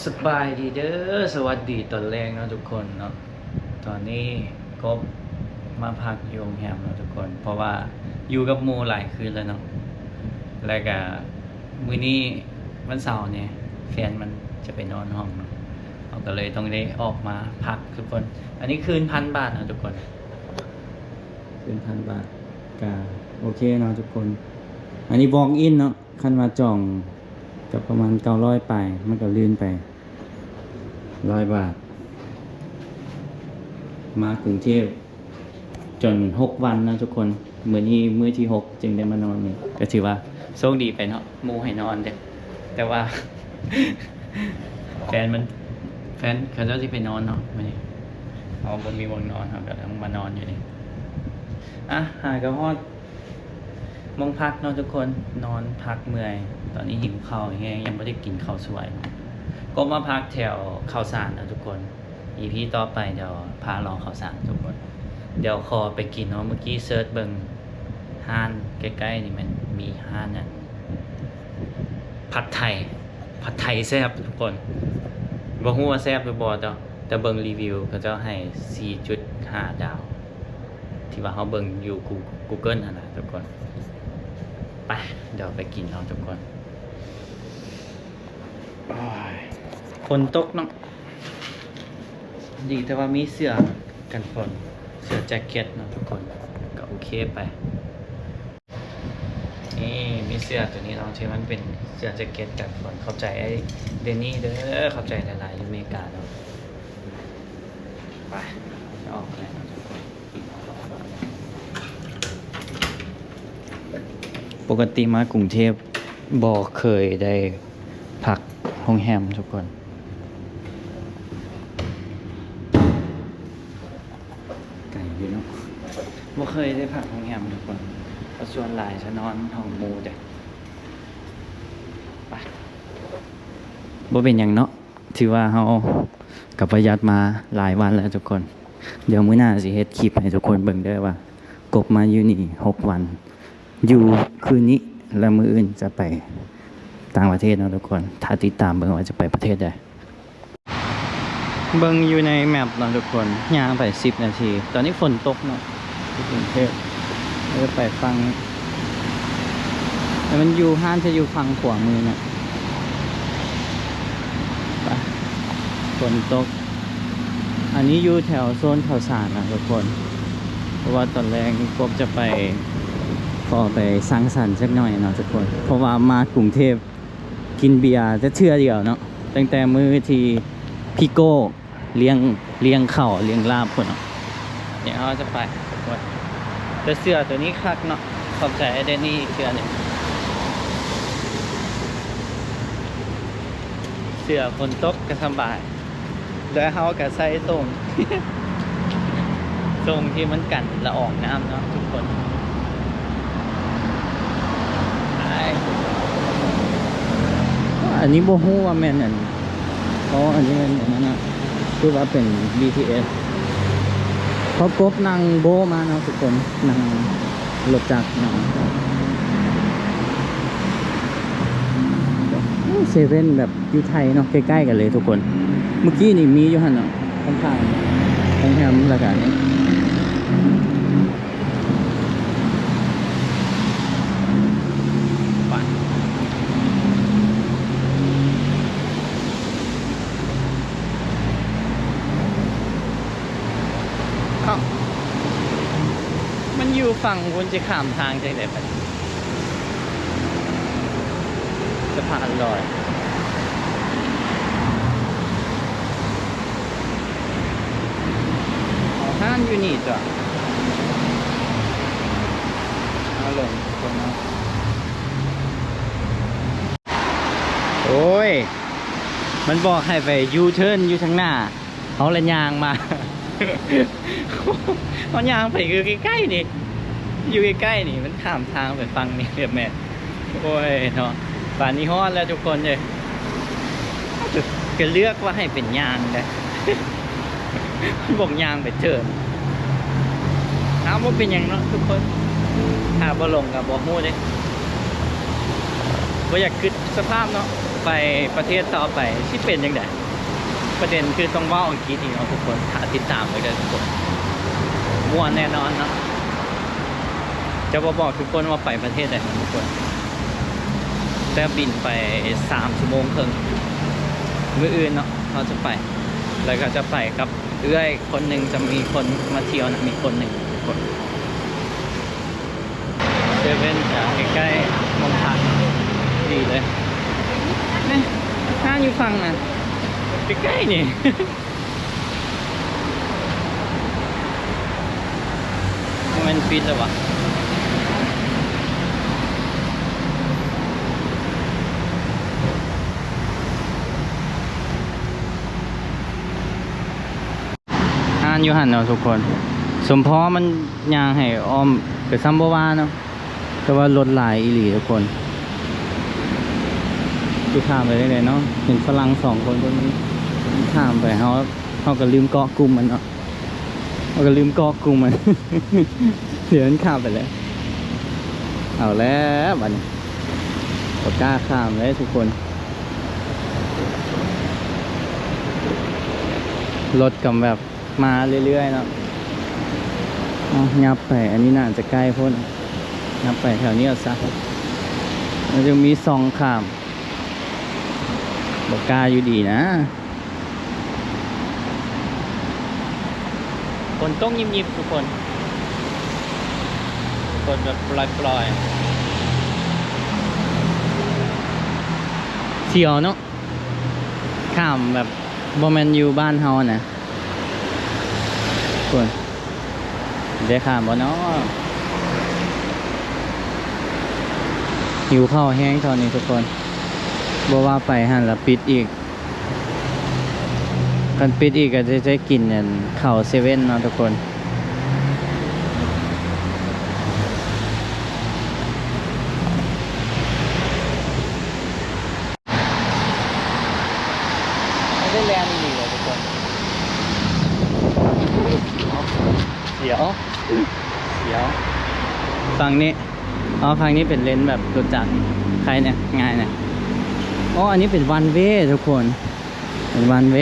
ສະບາຍດີເດີ ສະຫວັດດີຕອນແລງເນາະທຸກຄົນເນາະ. ຕອນນີ້ກົບມາພັກຢູ່ໂຮງແຮມເນາະທຸກຄົນ ເພາະວ່າຢູ່ກັບໝູ່ຫຼາຍຄືນແລ້ວເນາະ ແລ້ວກະມື້ນີ້ວັນເສົານີ້ ແຟນມັນຈະໄປນອນຫ້ອງເນາະ ເຮົາກໍເລີຍຕ້ອງໄດ້ອອກມາພັກທຸກຄົນ. ອັນນີ້ຄືນພັນບາດເນາະທຸກຄົນ ຄືນພັນບາດ ກະໂອເຄເນາະທຸກຄົນ. ອັນນີ້ walk in ເນາະ ຄັນວ່າຈອງກໍປະມານເກົ້າຮ້ອຍປາຍ ມັນກໍລື່ນໄປຮ້ອຍບາດ. ມາກຸງເທບຈົນຫົກວັນເນາະທຸກຄົນ ມື້ນີ້ມື້ທີຫົກຈຶ່ງໄດ້ມານອນນີ້ ກໍຖືວ່າໂຊກດີໄປເນາະ ໝູ່ໃຫ້ນອນເດ້ ແຕ່ວ່າ ແຟນມັນ ແຟນເຂົາເຈົ້າຊິໄປນອນເນາະມື້ນີ້ ເຮົາບໍ່ມີບ່ອນນອນ ເຮົາກໍຕ້ອງມານອນຢູ່ນີ້. ອ່ະ ຫາກໍຮອດ ໝ່ອງພັກເນາະທຸກຄົນ ນອນພັກເມື່ອຍ. ຕອນນີ້ຫິວເຂົ້າແຮງ ຍັງບໍ່ໄດ້ກິນເຂົ້າສວຍ. ກໍມາພັກແຖວເຂົ້າສານເນາະທຸກຄົນ. ອີພີຕໍ່ໄປດຽວພາເລາະເຂົ້າສານທຸກຄົນ. ດຽວຂໍໄປກິນເນາະ ເມື່ອກີ້ເສີດເບິ່ງຮ້ານໃກ້ໆນີ້ ແມ່ນມີຮ້ານອັນ ຜັດໄທ ຜັດໄທແຊບທຸກຄົນ. ບໍ່ຮູ້ວ່າແຊບຫຼືບໍ່ເນາະ ແຕ່ເບິ່ງຣີວິວເຂົາເຈົ້າໃຫ້ສີ່ຈຸດຫ້າດາວ ທີ່ວ່າເຮົາເບິ່ງຢູ່ກູເກີນຫັ້ນນະທຸກຄົນ. ໄປ ດຽວໄປກິນເນາະທຸກຄົນ. ໂອ້ຍ ຝົນຕົກເນາະ ດີແຕ່ວ່າມີເສື້ອກັນຝົນ ເສື້ອແຈັກເກັດເນາະທຸກຄົນ ກໍໂອເຄໄປ. ນີ້ ມີເສື້ອໂຕນີ້ເນາະ ທີ່ມັນເປັນເສື້ອແຈັກເກັດກັນຝົນ. ຂອບໃຈອ້າຍເດນນີເດີ ຂອບໃຈຫຼາຍໆ ຢູ່ເມກາເນາະ. ໄປ ອອກແລ້ວເນາະທຸກຄົນ. ປົກກະຕິມາກຸງເທບບໍ່ເຄີຍໄດ້ພັກໂຮງແຮມທຸກຄົນ. ໄກຢູ່ເນາະ ບໍ່ເຄີຍໄດ້ພັກໂຮງແຮມທຸກຄົນ ເພາະສ່ວນຫຼາຍຈະນອນຫ້ອງໝູ່ເດ້. ໄປ ບໍ່ເປັນຫຍັງເນາະ ຖືວ່າເຮົາກໍປະຢັດມາຫຼາຍວັນແລ້ວທຸກຄົນ. ດຽວມື້ໜ້າຊິເຮັດຄລິບໃຫ້ທຸກຄົນເບິ່ງເດີວ່າ ກົບມາຢູ່ນີ້ຫົກວັນ ຢູ່ຄືນນີ້ ແລ້ວມື້ອື່ນຈະໄປຕ່າງປະເທດເນາະທຸກຄົນ. ຖ້າຕິດຕາມເບິ່ງວ່າຈະໄປປະເທດໃດ. ເບິ່ງຢູ່ໃນແມັບເນາະທຸກຄົນ ຍ່າງໄປສິບນາທີ. ຕອນນີ້ຝົນຕົກເນາະ ທີ່ກຸງເທບ ເອີ ໄປຝັ່ງ ແຕ່ມັນຢູ່ ຮ້ານຈະຢູ່ຝັ່ງຂວາມືເນາະ. ໄປ ຝົນຕົກ. ອັນນີ້ຢູ່ແຖວໂຊນເຂົ້າສານນະທຸກຄົນ ເພາະວ່າຕອນແລງກົບຈະໄປ ຂໍໄປສັງສັນຈັກໜ້ອຍເນາະທຸກຄົນ ເພາະວ່າມາກຸງເທບ ກິນເບຍແຕ່ເທື່ອດຽວເນາະ ຕັ້ງແຕ່ມື້ທີ່ພີ່ໂກ້ລ້ຽງ ລ້ຽງເຂົ້າລ້ຽງລາບພຸ້ນເນາະ. ດຽວເຮົາຈະໄປ ແຕ່ເສື້ອໂຕນີ້ຄັກເນາະ ຂອບໃຈອ້າຍເດນນີອີກເທື່ອໜຶ່ງ. ເສື້ອຝົນຕົກກໍສະບາຍ ແລ້ວເຮົາກໍໃສ່ໂສ້ງ ໂສ້ງທີ່ມັນກັນລະອອງນ້ຳເນາະທຸກຄົນ. ໄປ ອັນນີ້ບໍ່ຮູ້ວ່າແມ່ນອັນ ອໍ ອັນນີ້ແມ່ນອັນນັ້ນນະ ຄືວ່າເປັນບີທີເອສ ເພາະກົບນັ່ງໂບມາເນາະທຸກຄົນ ນັ່ງລົດຈັກນຳ. ໂອ້ ເຊເວັ່ນແບບຢູ່ໄທເນາະ ໃກ້ໆກັນເລີຍທຸກຄົນ. ເມື່ອກີ້ນີ້ມີຢູ່ຫັ້ນເນາະ ຂ້າງໆໂຮງແຮມ ແລ້ວກະນີ້ ເອົ້າ ມັນຢູ່ຝັ່ງພຸ້ນ ຊິຂ້າມທາງຈັ່ງໃດບັດນີ້? ສະພານລອຍ. ອໍ ຮ້ານຢູ່ນີ້ຕົວະ. ເອົາລົງຄົນເນາະ. ໂອ້ຍ ມັນບອກໃຫ້ໄປຢູເທີນຢູ່ທາງໜ້າ ເຮົາລະຍ່າງມາ ເຮົາຍ່າງໄປຄືໃກ້ໆນີ້ ຢູ່ໃກ້ໆນີ້ ມັນຂ້າມທາງໄປຝັ່ງນີ້ແມ່ນ. ໂອ້ຍເນາະ ປານນີ້ຮອດແລ້ວທຸກຄົນເອີຍ ກໍເລືອກວ່າໃຫ້ເປັນຍ່າງເດ້ ບອກຍ່າງໄປເທີນ. ເອົາ ບໍ່ເປັນຫຍັງເນາະທຸກຄົນ ຖ້າບໍ່ລົງກໍບໍ່ຮູ້ເດ້ ບໍ່ຢາກຄິດສະພາບເນາະ. ໄປປະເທດຕໍ່ໄປຊິເປັນຈັ່ງໃດ? ປະເດັນຄືຕ້ອງເວົ້າອັງກິດອີກເນາະທຸກຄົນ. ຖ້າຕິດຕາມໄວ້ເດີທຸກຄົນ, ມ່ວນແນ່ນອນເນາະ. ຈະບໍ່ບອກທຸກຄົນວ່າໄປປະເທດໃດເນາະທຸກຄົນ, ແຕ່ບິນໄປສາມຊົ່ວໂມງເຄິ່ງ. ມື້ອື່ນເນາະ ເຮົາຈະໄປ ແລ້ວກໍຈະໄປກັບເອື້ອຍຄົນໜຶ່ງ, ຈະມີຄົນມາທ່ຽວນຳອີກຄົນໜຶ່ງທຸກຄົນ. ເຊເວັ່ນຈະໃກ້ໆ ຫ້ອງພັກ ດີເລີຍ. ນີ້ ຮ້ານຢູ່ຝັ່ງນັ້ນ ໃກ້ໆ ນີ້. ບໍ່ແມ່ນປິດແລ້ວຫວາ? ຮ້ານຢູ່ຫັ້ນເນາະທຸກຄົນ. ສົມພໍມັນຍ່າງໃຫ້ອ້ອມ ກໍສ່ຳບໍ່ວ່າເນາະ, ແຕ່ວ່າລົດຫຼາຍອີ່ຫຼີທຸກຄົນ. ຊິຂ້າມໄປໄດ້ເນາະ? ເຫັນຝຣັ່ງສອງຄົນ ເພິ່ນ ມັນຂ້າມໄປ, ເຮົາ ເຮົາກໍລືມເກາະກຸ່ມມັນເນາະ, ເຮົາກໍລືມເກາະກຸ່ມມັນ. ດຽວມັນຂ້າມໄປແລ້ວ. ເອົາແລ້ວບາດນີ້ ບໍ່ກ້າຂ້າມເລີຍທຸກຄົນ. ລົດກໍແບບ ມາເລື້ອຍໆ ເນາະ. ເອົາ ຫຍັບໄປ, ອັນນີ້ໜ້າຈະໃກ້ໂພດ, ຫຍັບໄປແຖວນີ້ເອົາຊະ. ມັນຈະມີຊ່ອງຂ້າມ, ບໍ່ກ້າຢູ່ດີນະ. ຝົນຕົກຍິບໆ ທຸກຄົນ, ຝົນແບບປລ່ອຍໆ. ສຽວເນາະ, ຂ້າມແບບບໍ່ແມ່ນຢູ່ບ້ານເຮົານະ. ທຸກຄົນ ໄດ້ຂ້າມບໍ່ເນາະ? ຫິວເຂົ້າແຮງຕອນນີ້ທຸກຄົນ, ບໍ່ວ່າໄປຫັ້ນລະປິດອີກ. ຄັນປິດອີກກໍຈະໄດ້ກິນອັນເຂົ້າເຊເວັ່ນເນາະທຸກຄົນ. ໄດ້ແລ່ນອີ່ຫຼີເລີຍທຸກຄົນ. ດຽວ ດຽວ ຝັ່ງນີ້ ອໍ ຝັ່ງນີ້ເປັນເລນແບບລົດຈັກ ໄຄແນ່ ງ່າຍແນ່. ອໍ ອັນນີ້ເປັນວັນເວທຸກຄົນ, ເປັນວັນເວ.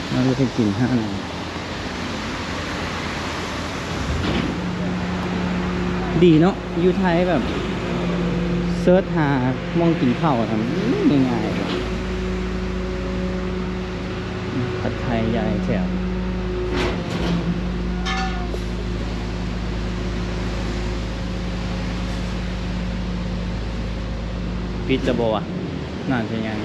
ເຮົາຈະໄປກິນຮ້ານ ດີເນາະ ຢູ່ໄທແບບເສີດຫາໝ່ອງກິນເຂົ້າຫັ້ນ ງ່າຍໆ ຜັດໄທໃຫຍ່ແຖວ ປິດແລ້ວບໍ່ວະ? ໜ້າຈະຍັງ.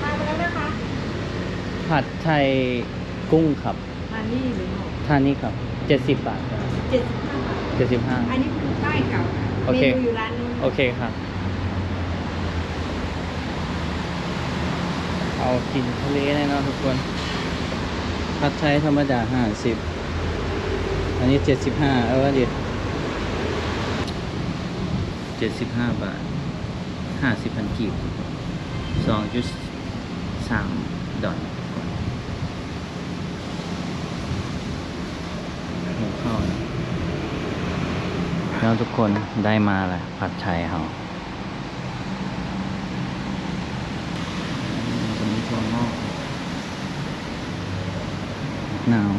ทานอะไรนะคะ? ผัดไทยกุ้งครับ. ทานนี่หรือเปล่า? ทานนี่ครับ เจ็ดสิบบาทครับ. เจ็ดสิบห้าบาท. เจ็ดสิบห้า. อันนี้คือป้ายเก่าค่ะ โอเค เมนูอยู่ร้านนู้น โอเคครับ. ເອົາກິນທະເລແນ່ເນາະທຸກຄົນ. ຜັດໄທທຳມະດາຫ້າສິບ ອັນນີ້ເຈັດສິບຫ້າ ເອີ ເຈັດສິບຫ້າບາດ ຫ້າສິບພັນກີບ ສອງຈຸດສາມດອນ. ຫິວເຂົ້າແລ້ວ ເນາະທຸກຄົນ. ໄດ້ມາແລ້ວ ຜັດໄທເຮົາ. ຈະມີຖົ່ວງອກ ໝາກນາວ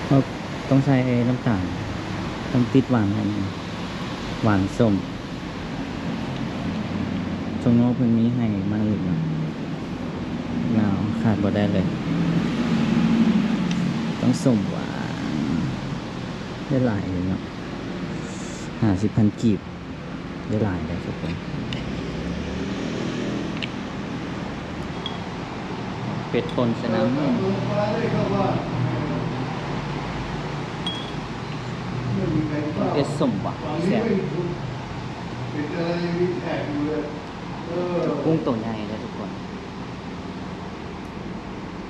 ເຮົາຕ້ອງໃສ່ນ້ຳຕານ ຕ້ອງຕິດຫວານ ຫວານສົ້ມ. ຖົ່ວງອກເພິ່ນມີໃຫ້ມາອີກເນາະ ໜາວຂາດບໍ່ໄດ້ເລີຍ. ຕ້ອງສົ້ມຫວານ ໄດ້ຫຼາຍເລີຍເນາະ ຫ້າສິບພັນກີບ ໄດ້ຫຼາຍເລີຍທຸກຄົນ. ເຜັດປົ່ນໃສ່ນ້ຳ ເຜັດສົ້ມຫວານ ແຊບ. ກຸ້ງໂຕໃຫຍ່ເດີທຸກຄົນ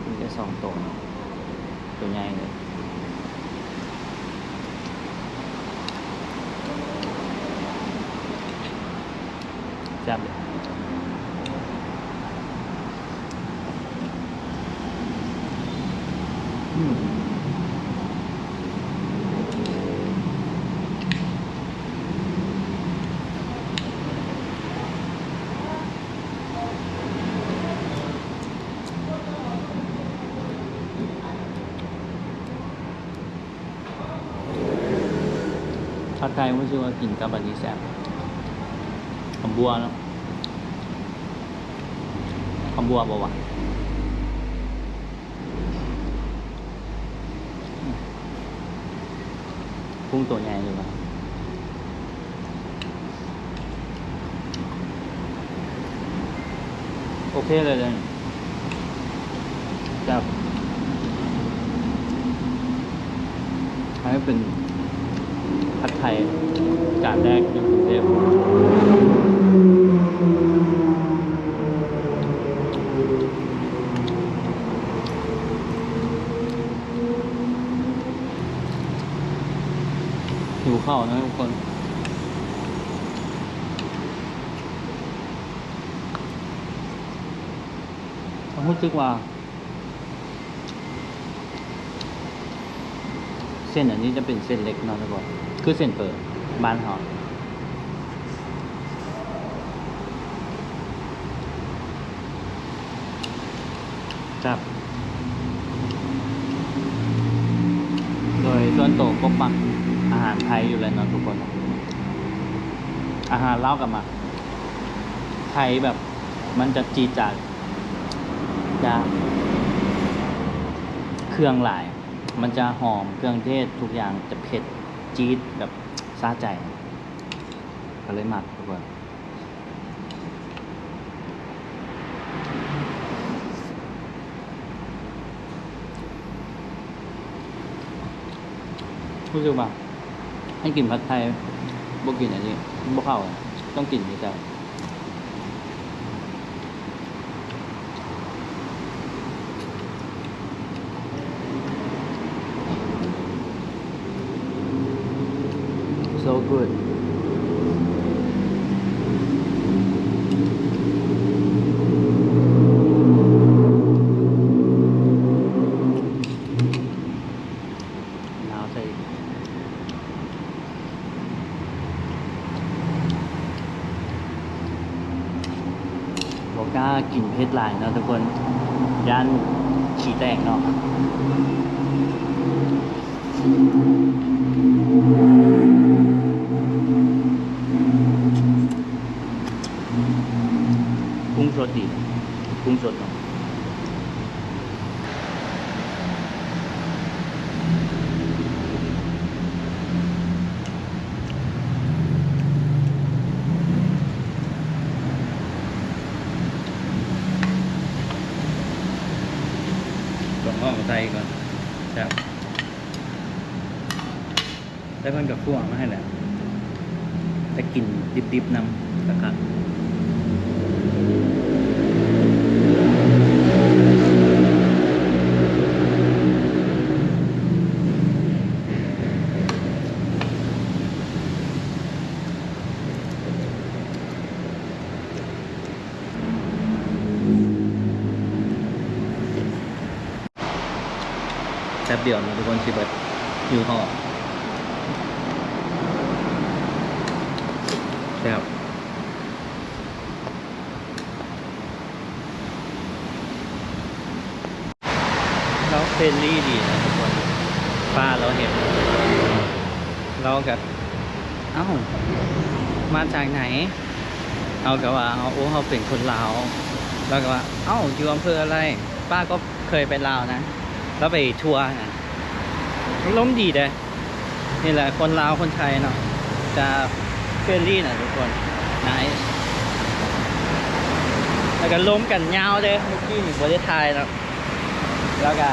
ມີແຕ່ສອງໂຕເນາະ ໂຕໃຫຍ່ເລີຍ ແຊບເລີຍ. ອືມ ຜັດໄທຮູ້ສຶກວ່າກິນກັບອັນນີ້ແຊບ ຄຳບົວເນາະ ຄຳບົວບໍ່ວະ? ອືມ ກຸ້ງໂຕໃຫຍ່ຢູ່ນະ ໂອເຄເລີຍເດ. ແຊບ ອັນນີ້ເປັນຜັດໄທຈານແລກຢູ່ກຸງເທບ. ຫິວເຂົ້ານະທຸກຄົນ. ຮູ້ສຶກວ່າ ເສັ້ນອັນນີ້ຈະເປັນເສັ້ນເລັກເນາະ ແລ້ວກໍຄືເສັ້ນເຝີບ້ານເຮົາ. ແຊບ ໂດຍສ່ວນໂຕກົບມັກອາຫານໄທຢູ່ແລ້ວເນາະທຸກຄົນ. ອາຫານລາວກໍມັກ ໄທແບບມັນຈະຈີດຈາດ ຈະເຄື່ອງຫຼາຍ ມັນຈະຫອມເຄື່ອງເທດ ທຸກຢ່າງຈະເຜັດ ຈີດ ແບບສະໃຈ ກໍເລີຍມັກທຸກຄົນ. ຮູ້ສຶກວ່າໃຫ້ກິນຜັດໄທ ບໍ່ກິນອັນນີ້ ມັນບໍ່ເຂົ້າ ຕ້ອງກິນນີ້ແຕ່ so good. ລາວໃສ່ ບໍ່ກ້າກິນເຜັດຫຼາຍເນາະທຸກຄົນ ຢ້ານຂີ້ແຕກເນາະ. ກຸ້ງສົດດີ ກຸ້ງສົດເນາະ. ຕ້ອງເອົາໃສ່ກ່ອນ ແຊບ. ແຕ່ເພິ່ນກໍຂົ້ວມາໃຫ້ແລ້ວ ແຕ່ກິນດິບໆນຳ ຄັກໆ. ແປັບດຽວເນາະທຸກຄົນ ຊິເບິດ ຫິວເຂົ້າ ແຊບ. ລາວເຟຣນລີດີນະທຸກຄົນ ປ້າລາວເຫັນ ລາວກະ ເອົ້າ ມາຈາກໃນ? ເຮົາກະວ່າ ໂອ້ ເຮົາເປັນຄົນລາວ ລາວກະວ່າ ເອົ້າ ຢູ່ອຳເພີອະໄລ? ປ້າກໍເຄີຍໄປລາວນະ ລາວໄປທົວນະ ອາລົມດີເດ້. ນີ້ແຫຼະຄົນລາວຄົນໄທເນາະ ຈະເຟຣນລີນະທຸກຄົນ ໄນສ໌ ແລ້ວກະລົມກັນຍາວເດ້. ເມື່ອກີ້ນີ້ບໍ່ໄດ້ຖ່າຍເນາະ ລາວກະ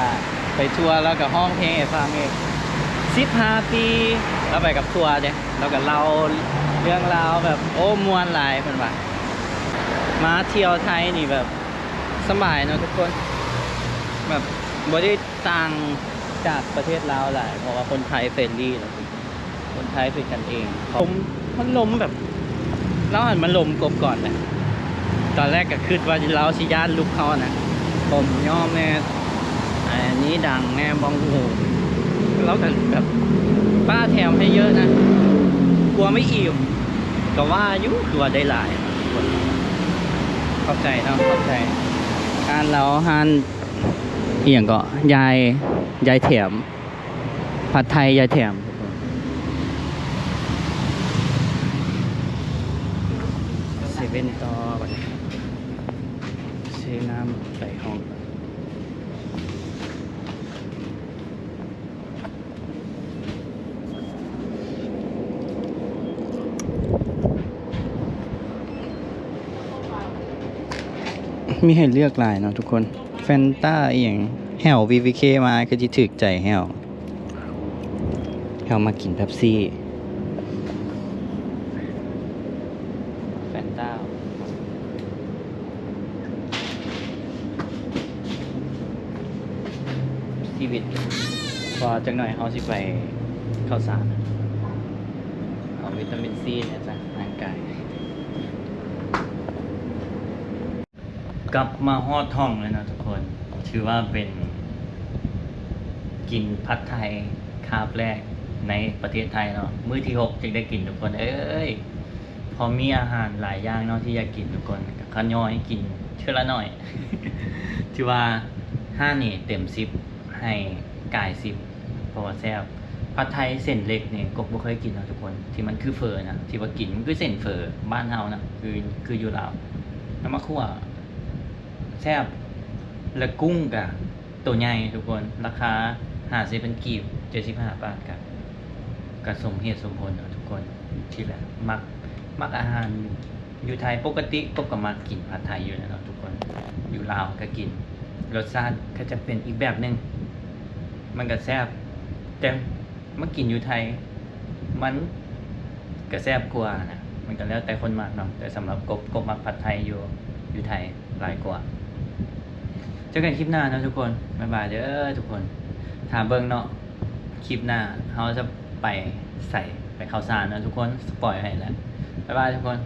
ໄປທົວ ລາວກະຮ້ອງເພງໃຫ້ຟັງອີກ ສິບຫ້າປີ ລາວໄປກັບທົວເດ້. ລາວກະເລົ່າເລື່ອງລາວແບບ ໂອ້ ມ່ວນຫຼາຍເພິ່ນວ່າ ມາທ່ຽວໄທນີ້ແບບສະບາຍເນາະທຸກຄົນ ແບບບໍ່ໄດ້ຕ່າງຈາກປະເທດລາວຫຼາຍ ເພາະວ່າຄົນໄທເຟຣນລີເນາະ. ຄົນໄທເປັນກັນເອງ ເຂົາ ມັນລົມແບບ ລາວຫັ້ນມັນລົມກົບກ່ອນນະ. ຕອນແລກກະຄິດວ່າລາວຊິຢ້ານລຸກເຮົານະ ຜົມຍ້ອມແດ່ ອັນນີ້ດັງແດ່ ບ້ອງຫູ ລາວກະແບບປ້າແຖມໃຫ້ເຍີະນະ ກົວໄມ່ອີ່ມ ກະວ່າຢູ່ ຄືວ່າໄດ້ຫຼາຍ. ຂອບໃຈເນາະ ຂອບໃຈ. ຮ້ານລາວ ຮ້ານອີ່ຫຍັງເກາະ ຍາຍ ຍາຍແຖມ ຜັດໄທຍາຍແຖມ. ເປັນຕໍ່ບັດນີ້ ຊື້ນ້ຳໄປຫ້ອງ ມີໃຫ້ເລືອກຫຼາຍເນາະທຸກຄົນ ແຟນຕາອີ່ຫຍັງ ແຫ້ວ ວີວີເຄ ມາຄືຊິຖືກໃຈແຫ້ວ. ເຮົາມາກິນເປັບຊີ ແຟນຕາ ຊີວິດ ເພາະວ່າຈັກໜ່ອຍເຮົາຊິໄປເຂົ້າສານ ເອົາວິຕາມິນຊີແດ່ຊະ ຮ່າງກາຍ. ກັບມາຮອດຫ້ອງແລ້ວເນາະທຸກຄົນ ຖືວ່າເປັນກິນຜັດໄທຄາບແລກໃນປະເທດໄທເນາະ ມື້ທີຫົກຈຶ່ງໄດ້ກິນທຸກຄົນເອີຍ. ເພາະມີອາຫານຫຼາຍຢ່າງເນາະທີ່ຢາກກິນທຸກຄົນ ກໍຂະຫຍ້ອຍກິນເທື່ອລະໜ້ອຍ ຖືວ່າຫ້ານີ້ເຕັມສິບ ໃຫ້ກາຍສິບ ເພາະວ່າແຊບ. ຜັດໄທເສັ້ນເລັກນີ້ກົກບໍ່ເຄີຍກິນເນາະທຸກຄົນ ທີ່ມັນຄືເຝີນະ ທີ່ວ່າກິນມັນຄືເສັ້ນເຝີບ້ານເຮົານະ ຄື ຄືຢູ່ລາວ ນຳມາຂົ້ວແຊບ ແລະ ກຸ້ງກະໂຕໃຫຍ່ທຸກຄົນ ລາຄາຫ້າສິບພັນກີບ ເຈັດສິບຫ້າບາດ ກະ ກະສົມເຫດສົມຜົນເນາະທຸກຄົນ ທີ່ແບບມັກ ມັກອາຫານ ຢູ່ໄທປົກກະຕິກົກກໍມັກກິນຜັດໄທຢູ່ແລ້ວເນາະທຸກຄົນ ຢູ່ລາວກໍກິນ ລົດຊາດກໍຈະເປັນອີກແບບໜຶ່ງ ມັນກໍແຊບ ແຕ່ມາກິນຢູ່ໄທ ມັນກໍແຊບກວ່ານະ ມັນກໍແລ້ວແຕ່ຄົນມັກເນາະ ແຕ່ສຳລັບກົກ ກົກມັກຜັດໄທຢູ່ ຢູ່ໄທຫຼາຍກວ່າ. ເຈີກັນຄລິບໜ້າເນາະທຸກຄົນ ບາຍບາຍເດີທຸກຄົນ ຖ້າເບິ່ງເນາະ ຄລິບໜ້າເຮົາຈະໄປໃສ ໄປເຂົ້າສານເນາະທຸກຄົນ ສະປອຍໄວ້ແລ້ວ ບາຍບາຍທຸກຄົນ.